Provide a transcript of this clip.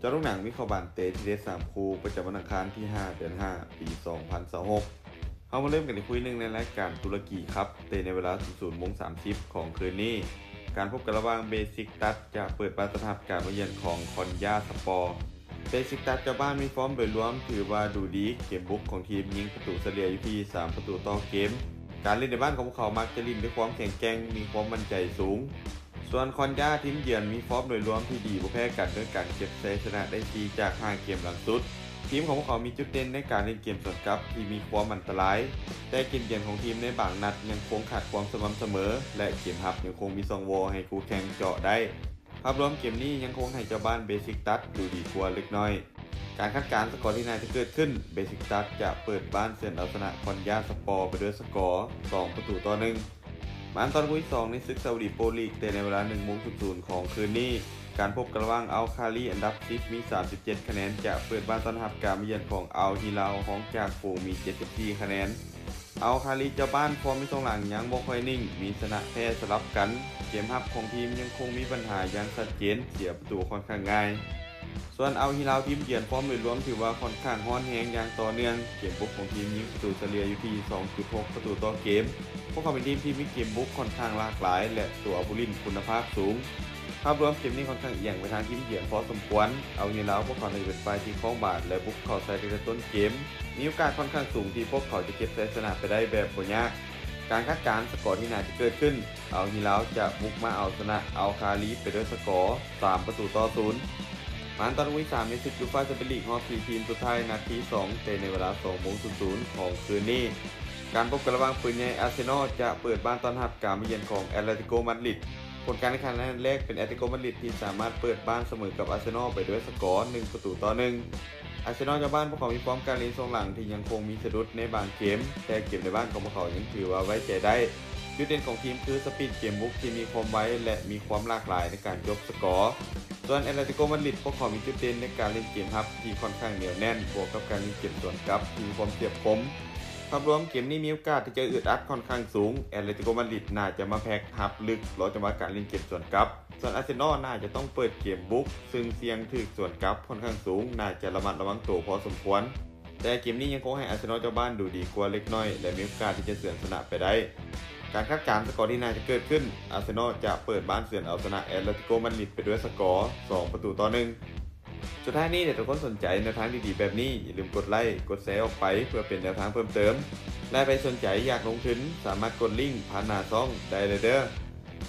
ຈາກໂຮງໜັງມີເຂົ້າບານເຕະທີ່ເດັດສາມຄູ່ ປະຈຳວັນອັງຄານທີຫ້າ ເດືອນຫ້າ ປີສອງພັນຊາວຫົກ. ເຮົາມາເລີ່ມກັນອີກຄູ່ໜຶ່ງໃນລາຍການຕຸລະກີຄັບ ເຕະໃນເວລາສູນໂມງສາມສິບຂອງຄືນນີ້. ການພົບກັນລະຫວ່າງເບຊິກຕັດຈະເປີດບ້ານຕ້ອນຮັບການມາຢ້ຽມຂອງຄອນຢາສະປອ. ເບຊິກຕັດເຈົ້າບ້ານມີຟອມໂດຍລວມຖືວ່າດູດີ, ເກມບຸກຂອງທີມຍິງປະຕູສະເລ່ຍຢູ່ທີ່ສາມປະຕູຕໍ່ເກມ. ການຫຼິ້ນໃນບ້ານຂອງພວກເຂົາມັກຈະຫຼິ້ນດ້ວຍຄວາມແຂງແກ່ງ, ມີຄວາມໝັ້ນໃຈສູງ. ສ່ວນຄອນຢາທີມເຢືອນມີຟອມໂດຍລວມທີ່ດີບໍ່ແພ້ກັນ ດ້ວຍການເກັບໄຊຊະນະໄດ້ສີ່ຈາກຫ້າເກມຫຼັງສຸດ. ທີມຂອງພວກເຂົາມີຈຸດເດັ່ນໃນການຫຼິ້ນເກມສວນກັບທີ່ມີຄວາມອັນຕະລາຍ, ແຕ່ເກມເຢືອນຂອງທີມໃນບາງນັດຍັງຄົງຂາດຄວາມສະໝ່ຳສະເໝີ ແລະ ເກມຮັບຍັງຄົງມີຊ່ອງໂຫວ່ໃຫ້ຄູ່ແຂ່ງເຈາະໄດ້. ພາບລວມເກມນີ້ຍັງຄົງໃຫ້ເຈົ້າບ້ານເບຊິກຕັດດູດີກວ່າເລັກນ້ອຍ. ການຄາດການສະກໍທີ່ໜ້າຈະເກີດຂຶ້ນ, ເບຊິກຕັດຈະເປີດບ້ານເຊີນເອົາຊະນະຄອນຢາສະປອໄປດ້ວຍສະກໍສອງປະຕູຕໍ່ໜຶ່ງ. ມາຕອນຄູ່ທີສອງໃນສຶກຊາວດີໂປລີກ ເຕະໃນເວລາໜຶ່ງໂມງສູນຂອງຄືນນີ້. ການພົບກັນລະຫວ່າງອັລຄາລີອັນດັບສິບມີສາມສິບເຈັດຄະແນນ ຈະເປີດບ້ານຕ້ອນຮັບການມາຢ້ຽມຂອງອັລຮິລາວຮອງຈາກຝູງມີເຈັດສິບສີ່ຄະແນນ. ອັລຄາລີເຈົ້າບ້ານຟອມໃນຊ່ວງຫຼັງຍັງບໍ່ຄ່ອຍນິ່ງ, ມີຊະນະແພ້ສະຫຼັບກັນ. ເກມຮັບຂອງທີມຍັງຄົງມີບັນຫາຢ່າງຊັດເຈນ, ເສຍປະຕູຂ້ອນຂ້າງງ່າຍ. ສ່ວນອັລຮິລາວທີມເຢືອນຟອມໂດຍລວມຖືວ່າຂ້ອນຂ້າງຮ້ອນແຮງຢ່າງຕໍ່ເນື່ອງ, ເກມບຸກຂອງທີມຍິງປະຕູສະເລ່ຍຢູ່ທີ່ສອງຈຸດຫົກປະຕູຕໍ່ເກມ. ພວກເຂົາເປັນທີມທີ່ມີເກມບຸກຂ້ອນຂ້າງຫຼາກຫຼາຍ ແລະ ຕົວຜູ້ຫຼິ້ນຄຸນນະພາບສູງ. ພາບລວມເກມນີ້ຂ້ອນຂ້າງອຽງໄປທາງທີມເຢືອນພໍສົມຄວນ. ອັລຮິລາວພວກເຂົາໜ້າຈະເປັນຝ່າຍທີ່ຄອງບານ ແລະ ບຸກເຂົ້າໃສ່ຕັ້ງແຕ່ຕົ້ນເກມ. ມີໂອກາດຂ້ອນຂ້າງສູງທີ່ພວກເຂົາຈະເກັບໄຊຊະນະໄປໄດ້ແບບບໍ່ຍາກ. ການຄາດການສະກໍທີ່ໜ້າຈະເກີດຂຶ້ນ, ອັລຮິລາວຈະບຸກມາເອົາຊະນະອັລຄາລີໄປດ້ວຍສະກໍສາມປະຕູຕໍ່ສູນ. ມາຕອນທີສາມໃນສຶກຢູຟາແຊມປຽນລີກຮອບສີ່ທີມສຸດທ້າຍນັດທີສອງ ເຕະໃນເວລາສອງໂມງສູນຂອງຄືນນີ້. ການພົບກັນລະຫວ່າງປືນໃຫຍ່ອາເຊນອລຈະເປີດບ້ານຕ້ອນຮັບການມາຢ້ຽມຂອງແອດແລຕິໂກມາດຣິດ. ຜົນການແຂ່ງຂັນໃນນັດແລກເປັນແອດແລຕິໂກມາດຣິດທີ່ສາມາດເປີດບ້ານສະເໝີກັບອາເຊນອລໄປດ້ວຍສະກໍໜຶ່ງປະຕູຕໍ່ໜຶ່ງ. ອາເຊນອລເຈົ້າບ້ານພວກເຂົາມີຟອມການຫຼິ້ນຊ່ວງຫຼັງທີ່ຍັງຄົງມີສະດຸດໃນບາງເກມ, ແຕ່ເກມໃນບ້ານຂອງພວກເຂົາຍັງຖືວ່າໄວ້ໃຈໄດ້. ຈຸດເດັ່ນຂອງທີມຄືສະປີດເກມບຸກທີ່ມີຄວາມໄວ ແລະ ມີຄວາມຫຼາກຫຼາຍໃນການຈົບສະກໍ. ສ່ວນແອດແລຕິໂກມາດຣິດ ພວກເຂົາມີຈຸດເດັ່ນໃນການຫຼິ້ນເກມຮັບທີ່ຂ້ອນຂ້າງໜຽວແໜ້ນ ບວກກັບການຫຼິ້ນເກມສວນກັບທີ່ມີຄວາມສຽບຄົມ. ພາບລວມເກມນີ້ມີໂອກາດທີ່ຈະອຶດອັດຂ້ອນຂ້າງສູງ. ແອດແລຕິໂກມາດຣິດໜ້າຈະມາແພັກຮັບເລິກລໍຈັງຫວະການຫຼິ້ນເກມສວນກັບ. ສ່ວນອາເຊນອລໜ້າຈະຕ້ອງເປີດເກມບຸກ, ຊຶ່ງສ່ຽງຖືກສວນກັບຂ້ອນຂ້າງສູງ, ໜ້າຈະລະມັດລະວັງໂຕພໍສົມຄວນ. ແຕ່ເກມນີ້ຍັງຄົງໃຫ້ອາເຊນອລເຈົ້າບ້ານດູດີກວ່າເລັກນ້ອຍ ແລະ ມີໂອກາດທີ່ຈະເຊີນຊະນະໄປໄດ້. ການຄາດການສະກໍທີ່ໜ້າຈະເກີດຂຶ້ນ, ອາເຊນອລຈະເປີດບ້ານເຊີນເອົາຊະນະແອດແລຕິໂກມາດຣິດໄປດ້ວຍສະກໍສອງປະຕູຕໍ່ໜຶ່ງ. ສຸດທ້າຍນີ້ ຖ້າທຸກຄົນສົນໃຈແນວທາງດີໆແບບນີ້, ຢ່າລືມກົດໄລ, ກົດແຊອອກໄປ ເພື່ອເປັນແນວທາງເພີ່ມເຕີມ ແລະ ໃຜສົນໃຈຢາກລົງທຶນ ສາມາດກົດລິ້ງຜ່ານໜ້າຊ່ອງໄດ້ເລີຍເດີ້.